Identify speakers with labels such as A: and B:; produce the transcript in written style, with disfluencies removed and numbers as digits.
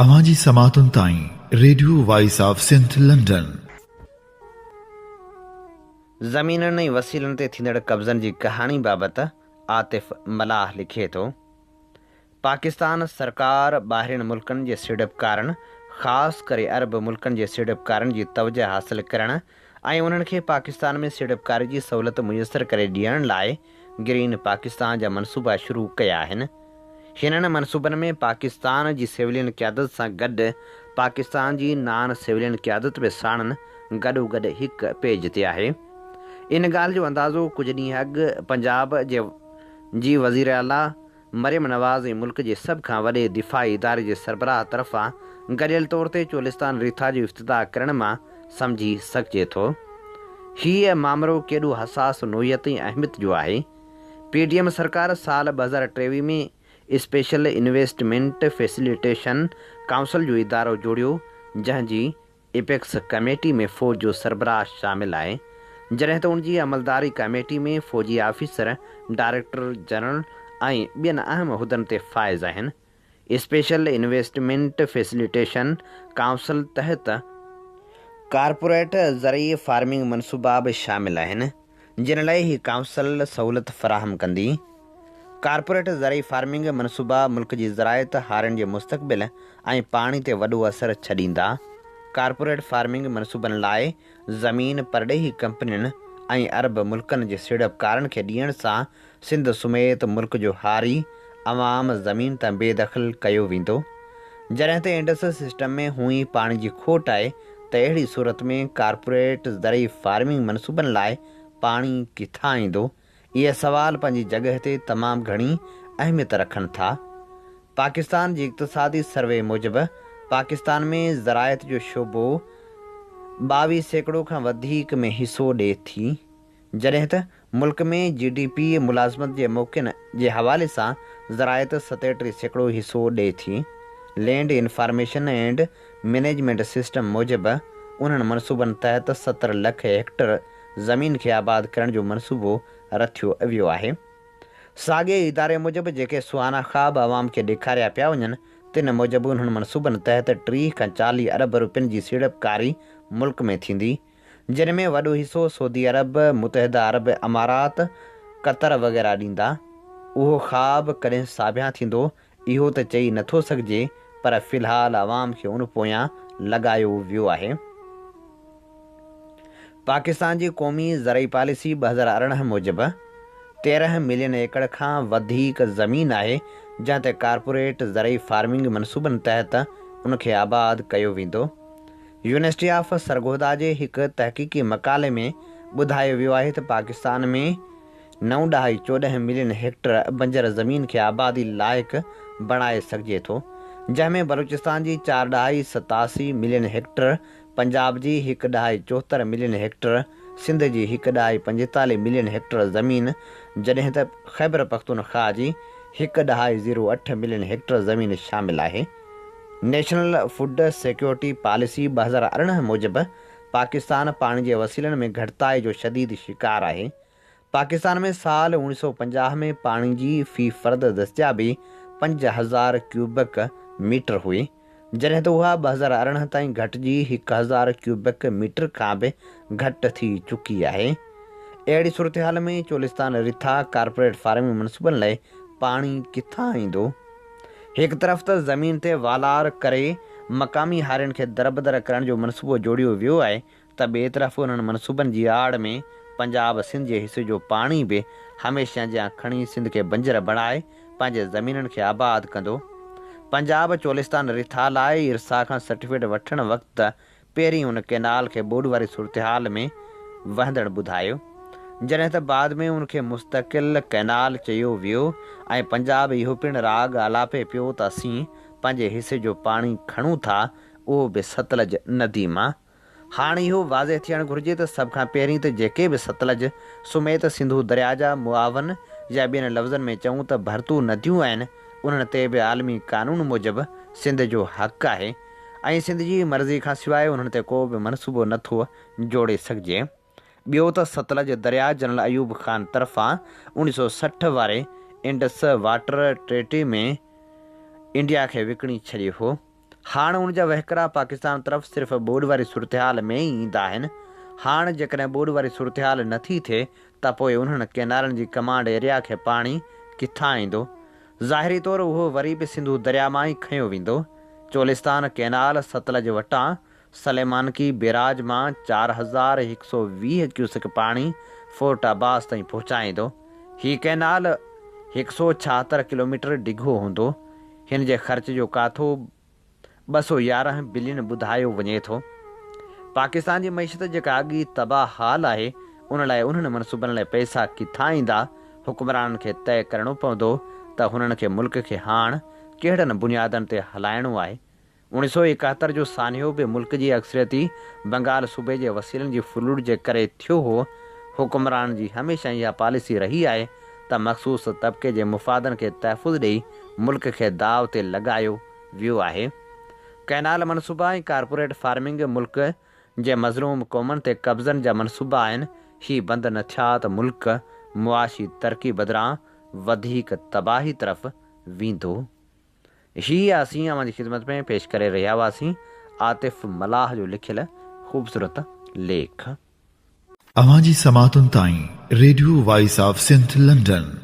A: اوهان جي سماعتن تائين radio voice of Sindh London.
B: زمينن ۽ وسيلن تي ٿيندڙ قبضن جي ڪهاڻي بابت عاطف ملاح لکي ٿو، پاڪستان سرڪار ٻاهرين ملڪن جي سيڙپڪارن خاص ڪري عرب ملڪن جي سيڙپڪارن جي توجهه حاصل ڪرڻ ۽ انهن کي پاڪستان ۾ سيڙپڪاري جي سهولت ميسر ڪري ڏيڻ لاء گرين پاڪستان جا منصوبا شروع ڪيا آهن. هنن منصوبن ۾ پاڪستان جي سولين قيادت سان گڏ پاڪستان جي نان سولين قيادت به ساڻن گڏوگڏ هڪ پيج تي آهي. ان ڳالهه جو اندازو ڪجهه ڏينهن اڳ پنجاب جي جي وزيراعليٰ مريم نواز ۽ ملڪ جي سڀ کان وڏي دفاعي اداري جي سربراهه طرفان گڏيل طور تي چولستان رٿا جو افتتاح ڪرڻ مان سمجهي سگهجي ٿو. هيء مامرو ڪيڏو حساس نوعيت ۽ اهميت جو آهي. پي ڊي ايم سرڪار سال 2023 ۾ اسپيشل انويسٽمينٽ فيسليٽيشن ڪائونسل جو ادارو جوڙيو، جنهن جي ايپڪس ڪميٽي ۾ فوج جو سربراهه شامل آهي، جڏهن ته ان جي عملداري ڪميٽي ۾ فوجي آفيسر، ڊائريڪٽر جنرل ۽ ٻين اهم عهدن تي فائز آهن. اسپيشل انويسٽمينٽ فيسليٽيشن ڪائونسل تحت ڪارپوريٽ زرعي فارمنگ منصوبا به شامل آهن، جن لاء هي ڪائونسل سهولت فراهم ڪندي. ڪارپوريٽ زرعي فارمنگ منصوبا ملڪ جي زراعت، هارين جي مستقبل ۽ پاڻي تي وڏو اثر ڇڏيندا. ڪارپوريٽ فارمنگ منصوبن لاء زمين پرڏيهي ڪمپنين ۽ عرب ملڪن جي سيڙپڪارن کي ڏيڻ سان سنڌ سميت ملڪ جو هاري عوام زمين تان بي دخل ڪيو ويندو. جڏهن ته انڊس سسٽم ۾ هونئن ئي پاڻي جي کوٽ آهي ته اهڙي صورت ۾ ڪارپوريٽ زرعي فارمنگ منصوبن لاء پاڻي ڪٿان ايندو؟ اهي سوال پنهنجي جڳهه تي تمام گهڻي اهميت رکن ٿا. پاڪستان جي اقتصادي سروي موجب پاڪستان ۾ زراعت جو شعبو 22% کان وڌيڪ ۾ حصو ڏئي ٿي. جڏهن ته ملڪ ۾ جي ڊي پي ملازمت جي موقعن جي حوالي سان زراعت 37% حصو ڏئي ٿي. Land information and management system موجب انهن منصوبن تحت 70 لک هيڪٽر زمين کي آباد ڪرڻ جو منصوبو رٿيو ويو آهي. ساڳئي اداري موجب جيڪي سهانا خواب عوام کي ڏيکاريا پيا وڃن تن موجب انهن منصوبن تحت 30 کان 40 ارب روپين جي سيڙپڪاري ملڪ ۾ ٿيندي. جن ۾ وڏو حصو سعودي عرب، متحده عرب امارات، قطر وغيره ڏيندا. اهو خواب ڪڏهن ساڀيان ٿيندو اهو ته چئي نه ٿو سگهجي پر في الحال عوام کي ان پويان لڳايو ويو آهي. پاڪستان جي قومي زرعي پاليسي 2018 موجب 13 ملين ايڪڙ کان وڌيڪ زمين آهي جنهن تي ڪارپوريٽ زرعي فارمنگ منصوبن تحت ان کي آباد ڪيو ويندو. يونيورسٽي آف سرگوڌا جي هڪ تحقيقي مقالي ۾ ٻڌايو ويو آهي ته پاڪستان ۾ نو ڏهائي 14 ملين هيڪٽر بنجر زمين کي آبادي لائق بڻائي سگهجي ٿو، جنهن ۾ بلوچستان جي چار ڏهائي 87 ملين هيڪٽر، پنجاب جي هڪ ڏهائي 74 ملين هيڪٽر، سنڌ جي هڪ ڏهائي 45 ملين هيڪٽر زمين جڏهن ته خيبرپختونخواهه جي هڪ ڏهائي 08 ملين هيڪٽر زمين شامل آهي. نيشنل فوڊ سيڪيورٽي پاليسي 2018 موجب پاڪستان پاڻي جي وسيلن ۾ گهٽتائي جو شديد شڪار آهي. پاڪستان ۾ سال 1950 ۾ پاڻي جي في فرد دستيابي 5000 ڪيوبڪ ميٽر هئي، جڏهن ته اها 2018 تائين گهٽجي 1000 ڪيوبڪ ميٽر کان به گهٽ ٿي چڪي آهي. اهڙي صورتحال ۾ چولستان رٿا ڪارپوريٽ فارمنگ منصوبن لاء پاڻي ڪٿان ايندو؟ هڪ طرف ته زمين تي والار ڪري مقامي هارين کي دربدر ڪرڻ جو منصوبو جوڙيو ويو آهي ته ٻئي طرف انهن منصوبن جي آڙ ۾ پنجاب سنڌ جي حصي جو پاڻي به هميشه جيان کڻي سنڌ کي بنجر بڻائي پنهنجي زمينن کي آباد ڪندو. پنجاب چولستان رٿا لاء ارسا کان سرٽيفڪيٽ وٺڻ وقت پهرين ان ڪئنال کي ٻوڏ واري صورتحال ۾ وهندڙ ٻڌايو، جڏهن ته بعد ۾ ان کي مستقل ڪئنال چيو ويو ۽ پنجاب اهو پڻ راڳ آلاپي پيو ته اسين پنهنجي حصي جو پاڻي کڻون ٿا اهو به ستلج ندي مان. هاڻ اهو واضح ٿيڻ گهرجي ته سڀ کان پهرين ته جيڪي به ستلج سميت سنڌو درياء جا معاون يا ٻين لفظن ۾ چئون ته ڀرتو نديون آهن انهن تي به عالمي قانون موجب سنڌ جو حق آهي ۽ سنڌ جي مرضي کان سواء انهن تي ڪو به منصوبو نه ٿو جوڙي سگهجي. ٻيو ته ستلج درياء جنرل ايوب خان طرفان 1960 واري انڊس واٽر ٽريٽي ۾ انڊيا کي وڪڻي ڇڏيو هو. هاڻ ان جا وهڪرا پاڪستان طرف صرف ٻوڏ واري صورتحال ۾ ئي ايندا آهن. هاڻ جيڪڏهن ٻوڏ واري صورتحال نه ٿي ٿئي ته پوء انهن ڪئنالن جي ڪمانڊ ايريا کي پاڻي ڪٿان ايندو؟ ظاهري طور اهو وري به سنڌو درياء مان ئي کنيو ويندو. چولستان ڪئنال ستلج وٽان سليمانڪي بيراج مان 4120 ڪيوسڪ پاڻي فورٽ عباس تائين پهچائيندو. هي ڪئنال هڪ سئو ڇاهتر ڪلوميٽر ڊگهو هوندو. هن جي خرچ جو ڪاٿو 211 بلين ٻڌايو وڃي ٿو. پاڪستان جي معيشت جيڪا اڳ ئي تباهه حال آهي، ان لاء انهن منصوبن لاء پئسا ڪٿان ايندا، حڪمرانن کي طئي ڪرڻو پوندو ته هنن کي ملڪ کي هاڻ ڪهڙن بنيادن تي هلائڻو آهي. اوڻيھ سئو ايڪاهتر جو سانحو به ملڪ جي اڪثريتي بنگال صوبي جي وسيلن جي ڦرلوٽ جي ڪري ٿيو هو. حڪمرانن جي هميشه اها پاليسي رهي آهي ته مخصوص طبقي جي مفادن کي تحفظ ڏئي ملڪ کي داء تي لڳايو ويو آهي. ڪئنال منصوبا ۽ ڪارپوريٽ فارمنگ ملڪ جي مظلوم قومن تي قبضن جا منصوبا آهن، هي بند نه ٿيا ته ملڪ معاشي ترقي بدران وڌيڪ تباهي طرف ويندو. هي اسين اوهان جي خدمت ۾ پيش ڪري رهيا هئاسين عاطف ملاح جو لکيل خوبصورت ليک.
A: اوهان جي سماعتن تائين radio voice of Sindh London.